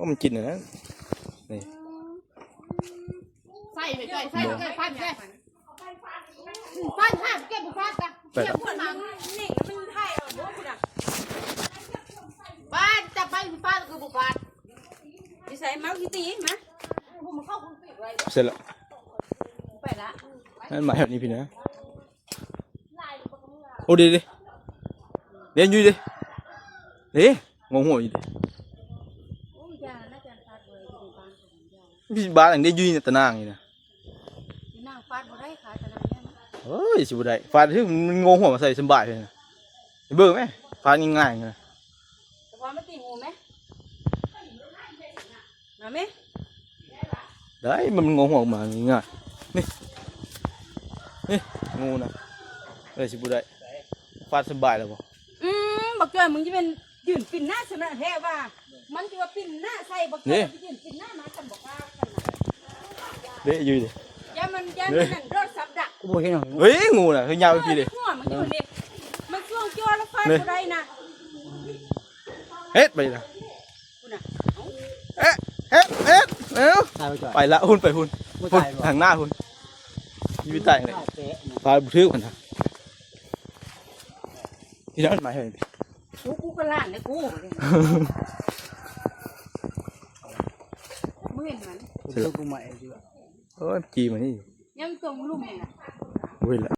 ມັນກິນອັນນັ້ນ ນີ້ ໃສ່ໄປ ໃສ່ ໃສ່ ໃສ່ ຟັນ ໃສ່ ຟັນ ຫ້າມເກັບ ຟັນ ເກັບ ຟັນ ນີ້ ມັນໄທເອົາບໍ່ພຸ້ນນະ ບ້ານ ຈັບໄປ ຟັນ ຄືບໍ່ຟັນ ຢູ່ໃສ ເມົາຢູ່ຕີ ມາ ເສັດແລ້ວ ໄປລະ ນັ້ນມາແຖວນີ້ພີ່ນະ. ໂອ້ ເດ້ ເດ້ ເດ້ຢູ່ເດ້ ເດ້ ງົວຫົວຢູ່ເດ້ ໂອ້ຍ ຢ່ານະ ຈານຟາດເວີຍ ຢູ່ໃນບ້ານ ຢູ່ໃນບ້ານ ມັນຊິບາດຫຍັງເດ້ ຢູ່ໃນຕາໜ່າງນີ້ນະ ນາງຟາດບໍ່ໄດ້ ຂາຕາໜ່າງນີ້ນະ ເອີຍ ຊິບໍ່ໄດ້ ຟາດ ມັນງົວຫົວມາໃສ່ສຳບາຍເລີຍນະ ໄປເບິ່ງແມ ຟາດງ່າຍໆນະ ສະພາບມັນຕີງູແມ ມາແມ ໄດ້ ມັນງົວຫົວອອກມາງ່າຍໆ ນີ້ ນີ້ ງູນະ ເອີຍ ຊິບໍ່ໄດ້ ຟາດສະບາຍແລ້ວບໍ່ ອືມ ບັກຈ້ອຍ ມຶງຈະແມ່ນຢືນປິ່ນໜ້າຊະນະແທ້ວ່າ ມັນຊິວ່າປິ່ນໜ້າໃສ່ ບັກຈ້ອຍ ມັນຈະຢືນປິ່ນໜ້າມາ ຊັ້ນບໍ່ກ້າ ເດ້ຢູ່ເດ້ ຢ່າມັນ ຢ່າມັນນັ້ນ ໂດດສັບດັກ ກູບໍ່ເຫັນຫຍັງ ເຮີ້ຍ ງູນະ ຄືຍາວໄປພີ້ເດ້ ຫົວມັນຢູ່ເດ້ ມັນຊ່ວງຈ້ວງແລ້ວຟາດບໍ່ໄດ້ນະ ເຮັດໄປນະ ພຸ້ນນະ ເອະ ເຮັດ ເຮັດ ເອົາ ຕາຍໄປກ່ອນ ໄປລະ ພຸ້ນໄປພຸ້ນ ບໍ່ຕາຍບໍ່ ທາງໜ້າພຸ້ນ ຢູ່ໃຕ້ນີ້ ຕາຍແປະ ປາບໍ່ຖືກຫັ້ນນະ ທີ່ນັ້ນມາເຮີ້ຍ ກູ ກູກໍລ້ານເດ້ກູ ມຶງເຫັນມັນ ເຊື່ອ ໂອ້ຍ ຈີ່ມານີ້ ຍັງຕົງລຸ່ມນີ້ນະ ບໍ່ເຫັນລະ